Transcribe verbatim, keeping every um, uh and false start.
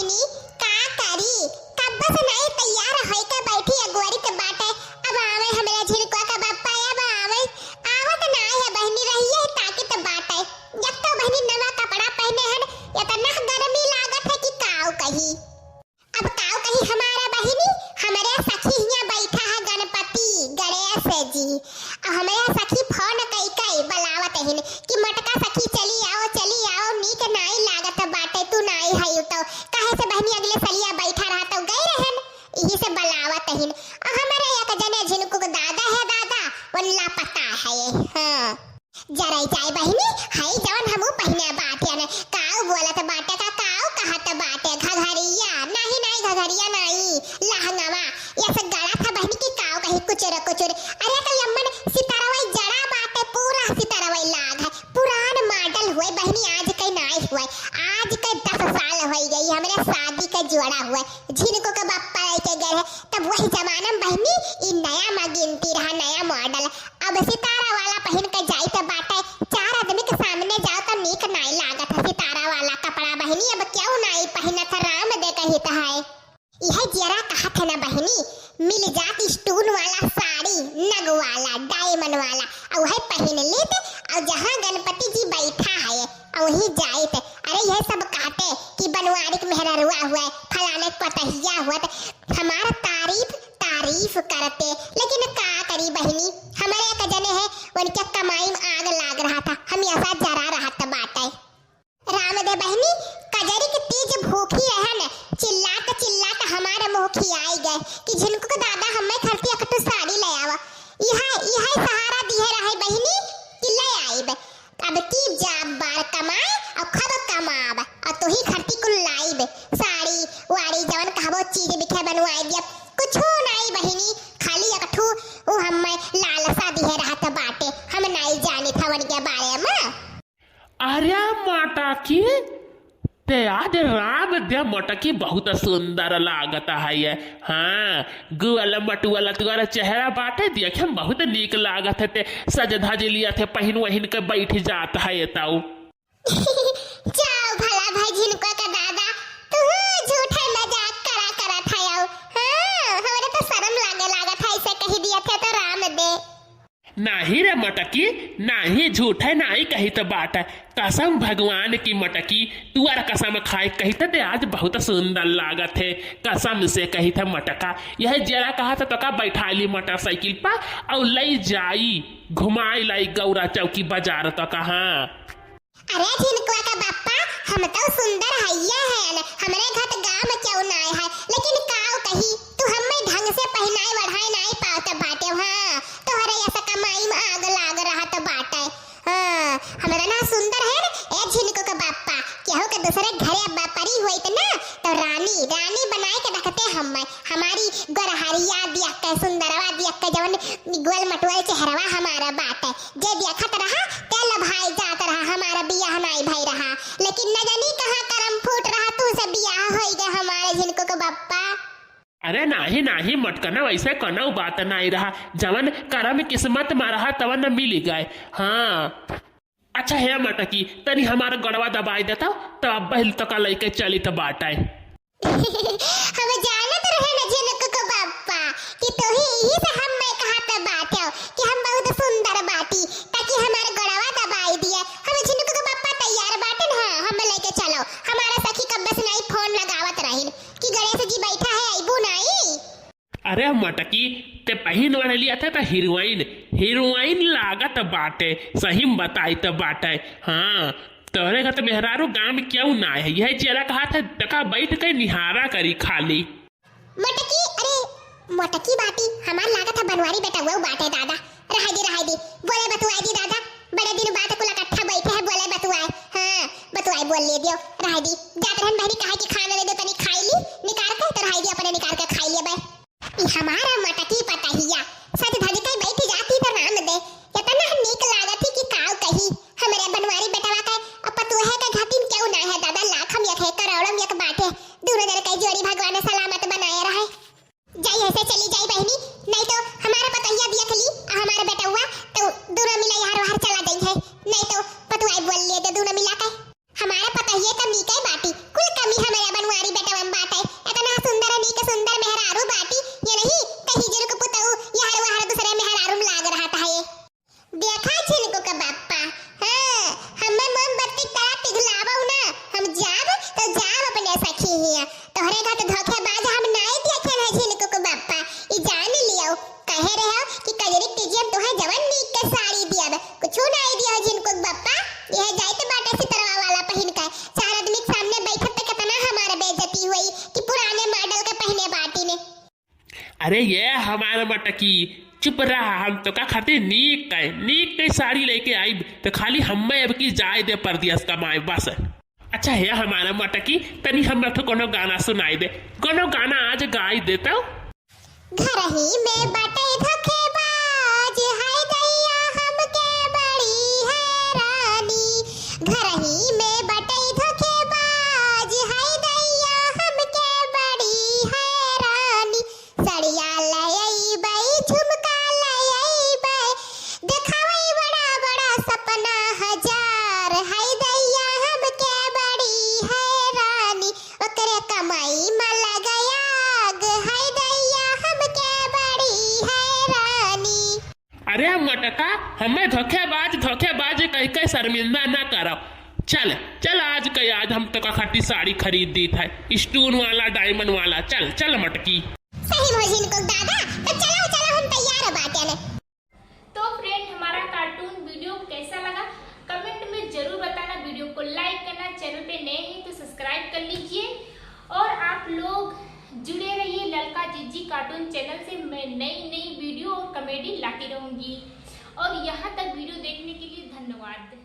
नी का करी, कब्बे से नाई तैयार होइके बैठी अगोरित बाटे। अब आवे हमरा झिनकुआ का बप्पा, अब आवे। आवत नाई है बहिनी, रहिए ताकित बाटे। जब तो बहिनी नवा कपड़ा पहिने हन, एतना गर्मी लागत है कि काउ कही। अब काउ कही हमारा बहिनी, हमरे सखी हियां बैठा है गणपति, गणेश जी। अब हमरे सखी फोन कई कई बलावत हिन कि मोटका सखी चली आओ, चली आओ, नीक नाई लागत बाटे, तू नाई हयू तो। काहे से बहिनी अगले सलिया बैठा रहा तो गए रहन, इही से बलावत हिन। अब हमरे एक जने झिनकू के दादा है दादा, वो लापता है। हाँ। जराई जाए बहिनी, हई जवन हमू पहिने बाटे ने, काउ बोलत बाटे का, काउ कहत बाटे, घघरिया, नाही, नाही, घघरिया नाही, लहंगवा, ये सब गला था बहिनी की काउ कही कुचुर कुचुर। अरे तो यम्मन सितारवई जड़ा बाटे, पूरा सितारवई लाग है, पुरान मॉडल हुए बहिनी, आज के नाही हुए, आज के दस साल होई गई हमरे शादी के जोड़ा हुए, झिनको के बप्पा लेके गए है, तब वही जमाना में बहिनी ई नया मा गिनती रहा, नया मॉडल। अब सितारा वाला पहिन के जाइत बाटे, चार आदमी के सामने जाओ तो नीक नाई लागत है सितारा वाला कपड़ा बहिनी, अब क्यों नाई पहिनत है राम दे कहित है। यह जरा कहत है ना बहिनी, मिल जात stone वाला साड़ी, नग वाला, diamond वाला, और वह पहिन लेत, और जहाँ गणपति जी बैठा है, और वहीं जाइत। अरे यह सब कहते कि बनवारी के मेहररुआ हुआ, फलाने के पतहिया हुआ, तो हमार तारीफ तारीफ करते, लेकिन का करी बहिनी, हमरे एक जने है, उनके कमाई में आग लाग रहा था, हमेशा जरा रहत बाटे। राम दे बहिनी, कजरी के तीज भूखी रहन, चिल्लात चिल्लात हमारे मुँह खियाई गए कि झिनको के दादा हमें खरती अकटू साड़ी ले आवा। इहा, इहा सहारा दिहे रहे बहिनी कि ले आइब। अब की जाब बार कमाए और खूब कमाब और तोही खरती कुल लाइब। साड़ी, वाड़ी, जवन कहबो चीज बिखे बनवाए दिया। कुछो नाई बहिनी, खाली अकठू उ हमें लालसा दिहे रहत बाटे। हम नाई जानित हवन के बारे में। अरे मोटकी, ते आज राम दे मोटकी बहुत सुंदर लागत है ये। हाँ, गुअल मटुअल तुअर चेहरा बाटे, देखे में बहुत नीक लागत है। ते सज धज लिया थे, पहिन वहिन के बैठ जात है ये ताऊ। जाओ भला भाई झिनका का दादा, तू झूठा मजाक करा करा था आओ। हाँ, हमरे तो शर्म लागे लागत है, ऐसे कही दिया थे तो राम दे। नाही रे मोटकी, नाही झूठे नाही कहित बाटे। कसम भगवान की मोटकी, तुअर कसम खाए कहित ते आज बहुत सुंदर लागत है। कसम से कहित मोटका, यह जरा कहा था तो का बैठा ली मोटरसाइकिल पर और ले जाई, घुमाई लाई गौरा चौकी बाजार तो कहाँ। अरे झिनकुआ का बापा, हम तो सुंदर हइये हैं, हमरे घर गाँव में क्यों ना आए है, लेकिन काव कही, तू हमें ढंग से पहिनाए वढ़ाए नाई पावत बाटे, हाँ, तोहरे ऐसा कमाई में आग लाग रहत बाटे। हाँ, हमरा ना सुंदर है ना, ए झिनको के बापा, केहू के दूसरे घरे बापरी होइत ना, तो रानी, रानी बनाए के रखते हमें, हमारी गोरहरिया दिया के, सुंदरवा दिया के, जवन गोल मटोल चेहरवा हमारा बाटे, जे देखत रहा, ते लभाई जात रहा, हमारा बियाह नाई भई रहा, लेकिन न जानी कहाँ करम फूट रहा, तू से बियाह होई गए हमारे झिनको के बापा। अरे नाही, नाही, मटकना, वैसे कोनो बात नाही रहा। जवन करम किस्मत में रहा, तवन मिल गए। हाँ। अच्छा हे मटकी, तनी हमार गोड़वा दबाई देता, तब अब बहिल तका लइके चली त बाटे। हम जानत रहे न झिनकू को बापा कि तोही यही से हम मैं कहत बाटे कि हम बहुत सुंदर बाटी, ताकि हमार गोड़वा दबाई दिए। हम झिनकू को बापा तैयार बाटे न, हाँ, हम लइके चलो। हमारा सखी कब्बे से नाई फोन लगावत रहिन कि गणेश जी बैठा है, अइबू नाई? अरे मटकी, ते पहिन ओढ़ लिया था त हीरोइन, हीरोइन लागत बाटे, सही में बताई त बाटे। हाँ, तोहरे घर त मेहरारू गाँव में क्यों ना है, यह चेला कहा था, तका बैठ के निहारा करी खाली। मटकी, अरे मटकी बाटी, हमार लागत है बनवारी बेटा वो बाटे दादा। रहाई दी, रहाई दी, बोले बतुआई दी दादा, बड़े दिन बाद कुल इकट्ठा बैठे हैं, बोले बतुआए। हाँ, बतुआए बोल ले दियो, रहाई दी। जात रहन बहनी कहे कि खाना दे दो, तनी खाई ली, निकाल के, तो रहाई दी, अपने निकाल के खाई लिए बे। ई हमारा मटकी पतहिया, सज धज के बैठ जाती तो राम दे, इतना नीक लागत ही कि काव कही। हमरे बनवारी बेटवा के अब पतोहे के घटिन क्यों ना है दादा, लाख में एक है, करोड़ों में एक बाटे। दोनों जन के जोड़ी भगवान सलामत बनाए रहे। जाई ऐसे चली जाई बहनी, नहीं तो हमारा पतोहिया देख ली, आ हमारा बेटवा, तो दोनों मिला यार वाहर चला जाई है, नहीं तो पतुआई बोल लिए दे दोनों मिला के। हमारा पतोहिया तो मीके बाटी, कुल कमी हमारा बनवारी बेटवा हिया, तोहरे घर तो धोखेबाज हम नाई देखे हैं झिनकुक बप्पा, ई जान लियो। कहे रहे हो कि कजरी टीजियन तुहे जवन नीक के साड़ी दियब, कुछू नाई दियो झिनकुक बप्पा। यह जाइत बाटे सितरवा वाला पहिन के, चार आदमी के सामने बैठत त कितना हमार बेइज्जती हुई कि पुराने मॉडल के पहिने बाटी ने। अरे ये हमार मटकी, चुप रहा, हम तोका खातिर नीक के, नीक के साड़ी लेके आइब, त खाली हम्मे अब की जाए दे परदेस कमाए बस। अच्छा हे हमार मटकी, तनी हमरा तो कोनो गाना सुनाई दे, कोनो गाना आज गाई दे तो। घरही में बाटे धोखेबाज, हाय दैया हमके बड़ी हैरानी। घरही में बाटे धोखेबाज, हाय दैया हमके बड़ी हैरानी। सड़िया ले अइबै, झुमका ले अइबै, देखावै बड़ा बड़ा सपना हजार। हाय दैया हमके बड़ी हैरानी, ओकरे कमाई में लगे आग। हाय दैया हमके बड़ी हैरानी। अरे मटका, हमें धोखेबाज धोखेबाज कह के शर्मिंदा ना करो। चल चल, आज के आज हम तोका खातिर साड़ी खरीद दीत है, stone वाला, diamond वाला। चल चल मटकी। सही में झिनकुक दादा, तो चलो चलो, हम तैयार बाटे ने। तो friend, हमारा cartoon video कैसा लगा, comment में जरूर बताना। Video को like करना, channel पे नए हैं तो subscribe कर लीजिए और आप लोग जुड़े रहिए ललका जिज्जी cartoon channel से। मैं नई नई video और comedy लाती रहूँगी। और यहाँ तक video देखने के लिए धन्यवाद।